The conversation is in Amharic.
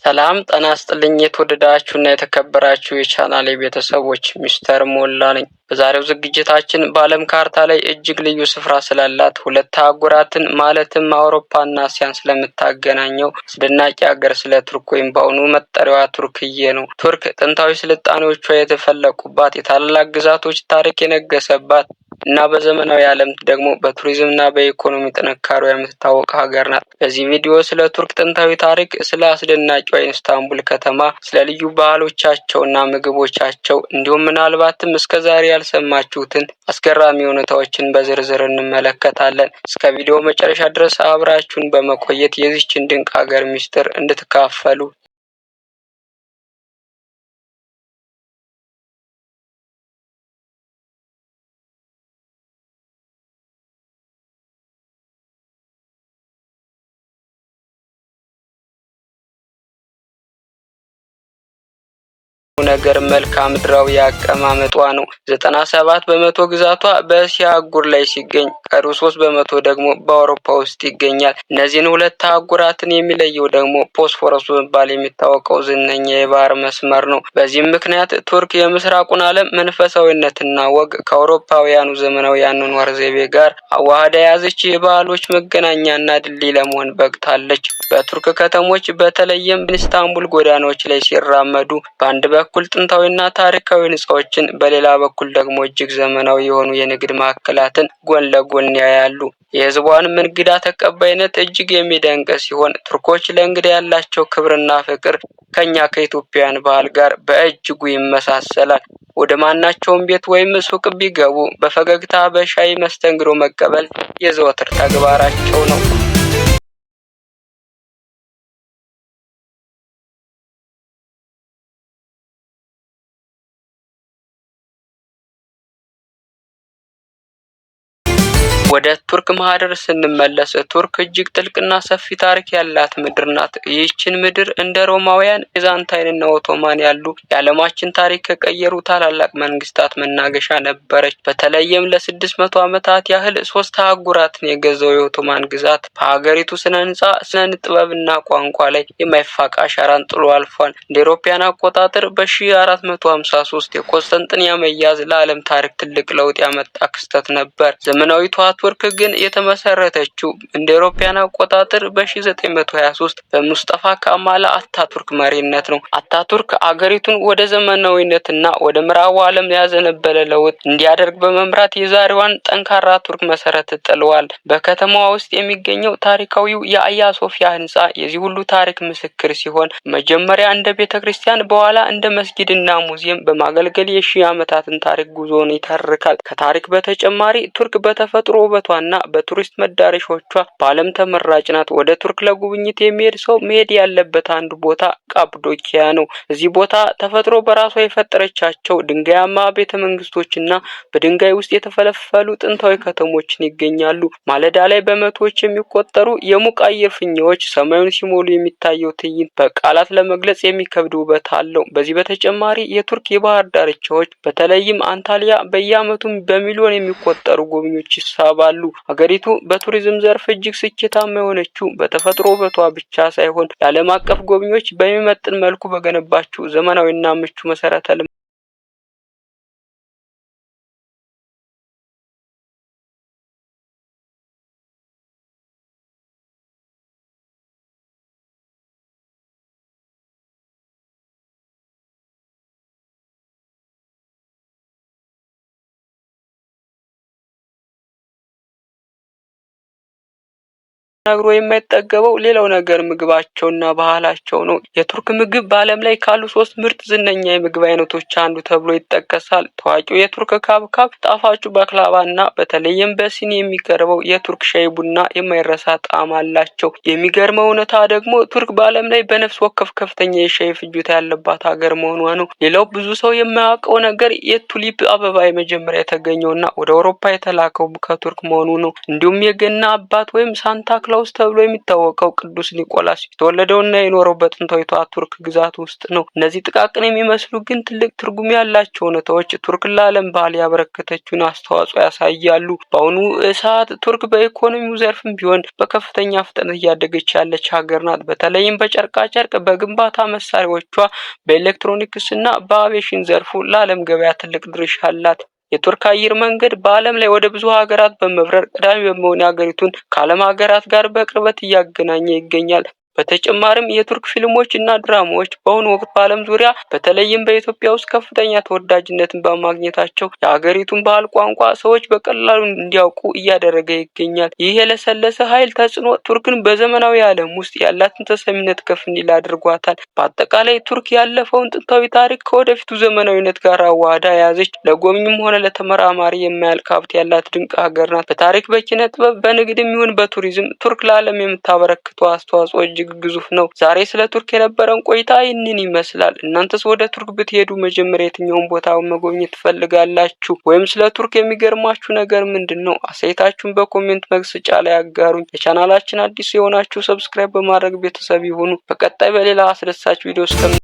ሰላም ጤና ይስጥልኝ የተወደዳችሁና የተከበራችሁ የቻናሌ ቤተሰቦች፣ ሚስተር ሞላ ነኝ። በዛሬው ዝግጅታችን በዓለም ካርታ ላይ እጅግ ልዩ ስፍራ ስላላት ሁለት አህጉራትን ማለትም አውሮፓና እስያን ስለምታገናኘው አስደናቂ ሀገር ስለ ቱርክ ወይም በአሁኑ መጠሪያዋ ቱርክዬ ነው። ቱርክ ጥንታዊ ስልጣኔዎቿ የተፈለቁባት፣ የታላላቅ ግዛቶች ታሪክ የነገሰባት እና በዘመናዊ ዓለም ደግሞ በቱሪዝም እና በኢኮኖሚ ጥንካሬዋ የምትታወቅ ሀገር ናት። በዚህ ቪዲዮ ስለ ቱርክ ጥንታዊ ታሪክ፣ ስለ አስደናቂዋ የኢስታንቡል ከተማ፣ ስለ ልዩ ባህሎቻቸውና ምግቦቻቸው እንዲሁም ምናልባትም እስከ ዛሬ ያልሰማችሁትን አስገራሚ እውነታዎችን በዝርዝር እንመለከታለን። እስከ ቪዲዮ መጨረሻ ድረስ አብራችሁን በመቆየት የዚህችን ድንቅ ሀገር ሚስጥር እንድትካፈሉ ነገር መልክዓ ምድራዊ አቀማመጧ ነው። 97% ግዛቷ በእስያ አህጉር ላይ ሲገኝ ቀሪው 3% ደግሞ በአውሮፓ ውስጥ ይገኛል። እነዚህን ሁለት አህጉራትን የሚለየው ደግሞ ቦስፎረስ በመባል የሚታወቀው ዝነኛ የባህር መስመር ነው። በዚህም ምክንያት ቱርክ የምስራቁን ዓለም መንፈሳዊነትና ወግ ከአውሮፓውያኑ ዘመናዊ የአኗኗር ዘይቤ ጋር አዋህዳ የያዘች የባህሎች መገናኛና ድልድይ ለመሆን በቅታለች። በቱርክ ከተሞች በተለይም በኢስታንቡል ጎዳናዎች ላይ ሲራመዱ በአንድ በኩል ጥንታዊና ታሪካዊ ሕንፃዎችን በሌላ በኩል ደግሞ እጅግ ዘመናዊ የሆኑ የንግድ ማዕከላትን ጎን ለጎን ያያሉ። የሕዝቧንም እንግዳ ተቀባይነት እጅግ የሚደንቅ ሲሆን ቱርኮች ለእንግዳ ያላቸው ክብርና ፍቅር ከኛ ከኢትዮጵያውያን ባህል ጋር በእጅጉ ይመሳሰላል። ወደ ማናቸውም ቤት ወይም ሱቅ ቢገቡ በፈገግታ በሻይ መስተንግዶ መቀበል የዘወትር ተግባራቸው ነው። ወደ ቱርክ ማህደር ስንመለስ ቱርክ እጅግ ጥልቅና ሰፊ ታሪክ ያላት ምድር ናት። ይህችን ምድር እንደ ሮማውያን፣ ቤዛንታይንና ኦቶማን ያሉ የዓለማችን ታሪክ ከቀየሩ ታላላቅ መንግስታት መናገሻ ነበረች። በተለይም ለ600 ዓመታት ያህል ሶስት አህጉራትን የገዛው የኦቶማን ግዛት በሀገሪቱ ስነ ህንፃ፣ ስነ ጥበብና ቋንቋ ላይ የማይፋቅ አሻራን ጥሎ አልፏል። እንደ አውሮፓውያን አቆጣጠር በ1453 የቆስጠንጥንያ መያዝ ለዓለም ታሪክ ትልቅ ለውጥ ያመጣ ክስተት ነበር። ዘመናዊቷ ቱርክ ግን የተመሰረተችው እንደ አውሮፓውያን አቆጣጠር በ1923 በሙስጠፋ ካማል አታቱርክ መሪነት ነው። አታቱርክ አገሪቱን ወደ ዘመናዊነትና ወደ ምዕራቡ ዓለም ያዘነበለ ለውጥ እንዲያደርግ በመምራት የዛሬዋን ጠንካራ ቱርክ መሰረት ጥለዋል። በከተማዋ ውስጥ የሚገኘው ታሪካዊው የአያ ሶፊያ ህንፃ የዚህ ሁሉ ታሪክ ምስክር ሲሆን መጀመሪያ እንደ ቤተ ክርስቲያን በኋላ እንደ መስጊድና ሙዚየም በማገልገል የሺህ ዓመታትን ታሪክ ጉዞን ይተርካል። ከታሪክ በተጨማሪ ቱርክ በተፈጥሮ ውበቷና በቱሪስት መዳረሻዎቿ በዓለም ተመራጭ ናት። ወደ ቱርክ ለጉብኝት የሚሄድ ሰው መሄድ ያለበት አንዱ ቦታ ካፓዶኪያ ነው። እዚህ ቦታ ተፈጥሮ በራሷ የፈጠረቻቸው ድንጋያማ ቤተ መንግስቶችና በድንጋይ ውስጥ የተፈለፈሉ ጥንታዊ ከተሞችን ይገኛሉ። ማለዳ ላይ በመቶዎች የሚቆጠሩ የሙቅ አየር ፊኛዎች ሰማዩን ሲሞሉ የሚታየው ትዕይንት በቃላት ለመግለጽ የሚከብድ ውበት አለው። በዚህ በተጨማሪ የቱርክ የባህር ዳርቻዎች በተለይም አንታሊያ በየዓመቱ በሚሊዮን የሚቆጠሩ ጎብኚዎች ይሳባሉ። ሀገሪቱ በቱሪዝም ዘርፍ እጅግ ስኬታማ የሆነችው በተፈጥሮ ውበቷ ብቻ ሳይሆን ለዓለም አቀፍ ጎብኚዎች በሚመጥን መልኩ በገነባችው ዘመናዊና ምቹ መሰረተ ልማት ተነግሮ የማይጠገበው ሌላው ነገር ምግባቸውና ባህላቸው ነው። የቱርክ ምግብ በዓለም ላይ ካሉ ሶስት ምርጥ ዝነኛ የምግብ አይነቶች አንዱ ተብሎ ይጠቀሳል። ታዋቂው የቱርክ ካብካብ፣ ጣፋጩ ባክላቫ እና በተለይም በሲኒ የሚቀርበው የቱርክ ሻይ ቡና የማይረሳ ጣዕም አላቸው። የሚገርመው እውነታ ደግሞ ቱርክ በዓለም ላይ በነፍስ ወከፍ ከፍተኛ የሻይ ፍጆታ ያለባት ሀገር መሆኗ ነው። ሌላው ብዙ ሰው የማያውቀው ነገር የቱሊፕ አበባ የመጀመሪያ የተገኘውና ወደ አውሮፓ የተላከው ከቱርክ መሆኑ ነው። እንዲሁም የገና አባት ወይም ሳንታ ክላውስ ኒቆላውስ ተብሎ የሚታወቀው ቅዱስ ኒቆላስ የተወለደውና የኖረው በጥንታዊቷ ቱርክ ግዛት ውስጥ ነው። እነዚህ ጥቃቅን የሚመስሉ ግን ትልቅ ትርጉም ያላቸው እውነታዎች ቱርክ ለዓለም ባህል ያበረከተችውን አስተዋጽኦ ያሳያሉ። በአሁኑ ሰዓት ቱርክ በኢኮኖሚው ዘርፍም ቢሆን በከፍተኛ ፍጥነት እያደገች ያለች ሀገር ናት። በተለይም በጨርቃጨርቅ፣ በግንባታ መሳሪያዎቿ፣ በኤሌክትሮኒክስ እና በአቪዬሽን ዘርፉ ለዓለም ገበያ ትልቅ ድርሻ አላት። የቱርክ አየር መንገድ በዓለም ላይ ወደ ብዙ ሀገራት በመብረር ቀዳሚ በመሆን የሀገሪቱን ከዓለም ሀገራት ጋር በቅርበት እያገናኘ ይገኛል። በተጨማሪም የቱርክ ፊልሞች እና ድራማዎች በአሁኑ ወቅት በዓለም ዙሪያ በተለይም በኢትዮጵያ ውስጥ ከፍተኛ ተወዳጅነትን በማግኘታቸው የሀገሪቱን ባህል፣ ቋንቋ ሰዎች በቀላሉ እንዲያውቁ እያደረገ ይገኛል። ይህ የለሰለሰ ኃይል ተጽዕኖ ቱርክን በዘመናዊ ዓለም ውስጥ ያላትን ተሰሚነት ከፍ እንዲል አድርጓታል። በአጠቃላይ ቱርክ ያለፈውን ጥንታዊ ታሪክ ከወደፊቱ ዘመናዊነት ጋር አዋህዳ የያዘች፣ ለጎብኝም ሆነ ለተመራማሪ የማያልቅ ሀብት ያላት ድንቅ ሀገር ናት። በታሪክ፣ በኪነ ጥበብ፣ በንግድም ይሁን በቱሪዝም ቱርክ ለዓለም የምታበረክተው አስተዋጽኦ እጅግ ግዙፍ ነው። ዛሬ ስለ ቱርክ የነበረን ቆይታ ይህንን ይመስላል። እናንተስ ወደ ቱርክ ብትሄዱ መጀመሪያ የትኛውን ቦታ መጎብኘት ትፈልጋላችሁ? ወይም ስለ ቱርክ የሚገርማችሁ ነገር ምንድን ነው? አስተያየታችሁን በ comment መስጫ ላይ አጋሩኝ። ለቻናላችን አዲስ የሆናችሁ subscribe በማድረግ ቤተሰብ ይሁኑ። በቀጣይ በሌላ አስደሳች ቪዲዮ እስከምን